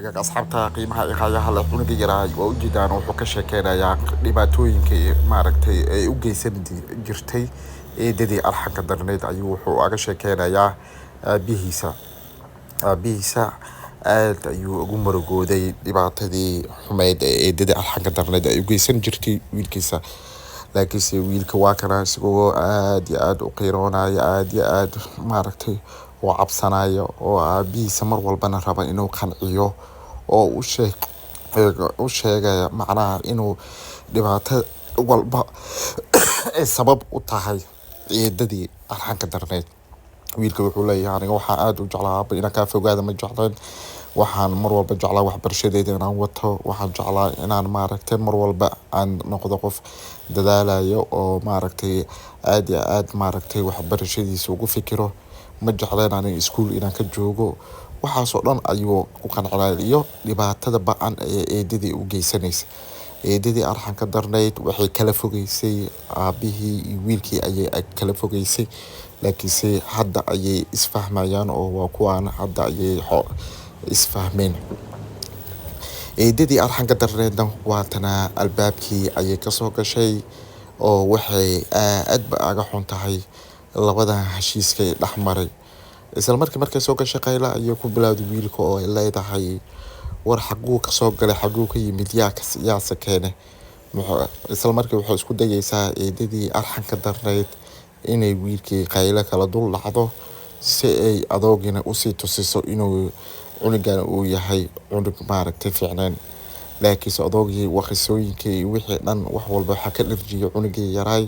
Hagaag, asxaabta qiimaha iyo qaayaha leh, cunuga yaraay waa ujeedaan, wuxuu ka sheekeynayaa dhibaatooyinka maaragtay ay u geysan jirtay eedadii arxanka darneyd. Ayuu wuxuu aga sheekeynayaa aabihiisa. Aabihiisa aad ayuu ugu murugooday dhibaatadii xumeyd ee eedadii arxanka darneyd ay u geysan jirtay wiilkiisa. Laakiinse wiilka waa kana isagoo aad iyo aad u qiiroonayo, aad iyo aad maaragtay u cabsanayo, oo aabihiisa mar walbana raba inuu qanciyo oo u sheeg u sheegaya macnaha inuu dhibaato walba ay sabab u tahay eedadii arxanka darneyd. Wiilka wuxuu leeyahay, aniga waxaan aada u jeclaa aaba inaan kaa fogaada ma jecleen. Waxaan mar walba jeclaa waxbarashadeeda inaan wato. Waxaan jeclaa inaan maaragtay mar walba aan noqdo qof dadaalayo oo maaragtay aad iyo aad maaragtay waxbarashadiisa ugu fikiro. Ma jecleen aniga iskuul inaan ka joogo. Waxaasoo dhan ayuu ku qancinaya iyo dhibaatada ba-an ee eedadii u geysanaysa. Eedadii arxanka darnayd waxay kala fogeysay aabihii iyo wiilkii ayay kala fogeysay, laakiinse hadda ayay isfahmayaan oo waa kuwaan hadda ayay isfahmeen. Eedadii arxanka darneedna waatana albaabkii ayay kasoo gashay oo waxay aad ba aga xun tahay labadan heshiiska ee dhex maray. Isla markii markay soo gashay, qayla ayay ku bilowday wiilka oo ay leedahay, war xaguu kasoo galay? Xaguu ka yimid? Yaa yaase keenay? Isla markii waxay isku dayeysaa eedadii arxanka darneyd inay wiilkii qaylo kala dul dhacdo si ay adoogina usii tusiso inuu cunugan uu yahay cunug maaragtay fiicneen. Laakiinse adoogii waqisooyinkii iyo wixii dhan wax walba waxaa ka dharjiyay cunugii yaraay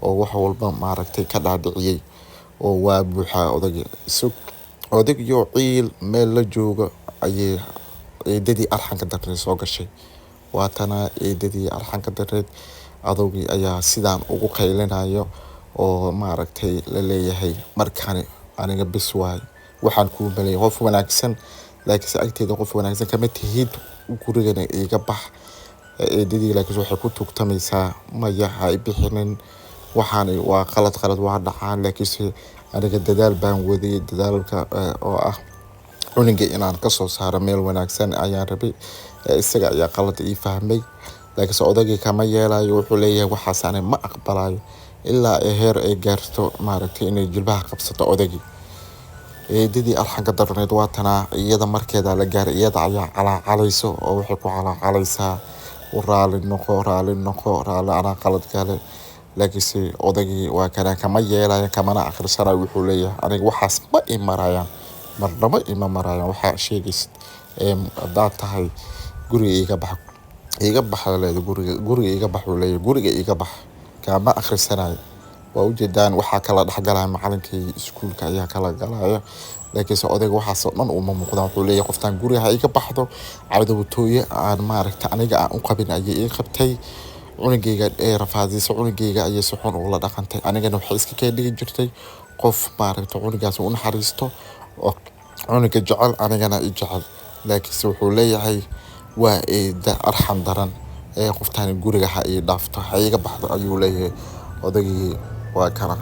oo wax walba maaragtay ka dhaadhiciyey oo waa buuxaa odagii. Sug odagyo ciil meel la joogo ayay eedadii arxanka darneyd soo gashay. Waatana eedadii arxanka darneyd. Adowgii ayaa sidaan ugu qaylinayo oo maaragtay la leeyahay, markani aniga bis waay, waxaan kuu maleeyay qof wanaagsan, laakiinse agteeda qof wanaagsan kama tihid, gurigana iiga bax. Eedadii laakiinse waxay ku tugtamaysaa, maya, ha i bixinin, waxaan waa qalad, qalad waa dhacaan, laakiinse aniga dadaal baan waday, dadaalka oo ah cunuga inaan kasoo saaro meel wanaagsan ayaan rabay, isaga ayaa qalad ii fahmay. Laakiinse odaygii kama yeelayo, wuxuu leeyahay waxaas ani ma aqbalayo, ilaa ay heer ay gaarto maaragtay inay jilbaha qabsato odaygii. Eedadii arxanka darneyd waa tanaa, iyada markeeda la gaaray, iyada ayaa calaacalayso oo waxay ku calaacalaysaa, raali noqo, raali noqo, raali, anaa qalad gale. Laakiinse odaygii waa kana kama yeelayo, kamana akhrisanayo. Wuxuu leeyahay, aniga waxaas ma i marayaan, marnaba ima marayaan waxaa sheegaysid. Ee haddaad tahay guriga iiga bax, iiga bax leedahay, guriga, guriga iiga bax uu leeyahay, guriga iiga bax, kaama akhrisanayo. Waa ujeedaan waxaa kala dhexgalaya macalinkii iskuulka ayaa kala galaya, laakiinse odayga waxaasoo dhan uma muuqdaan. Wuxuu leeyahay, qoftaan guriga ha iga baxdo, cadowtooye aan maaragta aniga aan u qabin ayay ii qabtay, cunugayga ee rafaadisa, cunugayga ayay si xun ula dhaqantay, anigana waxay iska keen dhigi jirtay qof maaragta cunugaas u naxariisto oo cunuga jecel, anigana i jecel. Laakiinse wuxuu leeyahay waa eeda arxan daran ee qoftaan guriga ha ii dhaafto, ha iga baxdo ayuu leeyahay odaygii. Waa kana.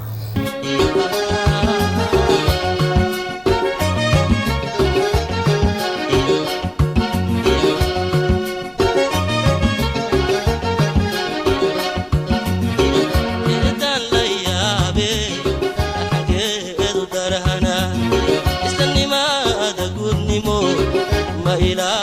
Eedaan la yaabe arxankeedu darhana, islanimada guudnimo ma ilaa.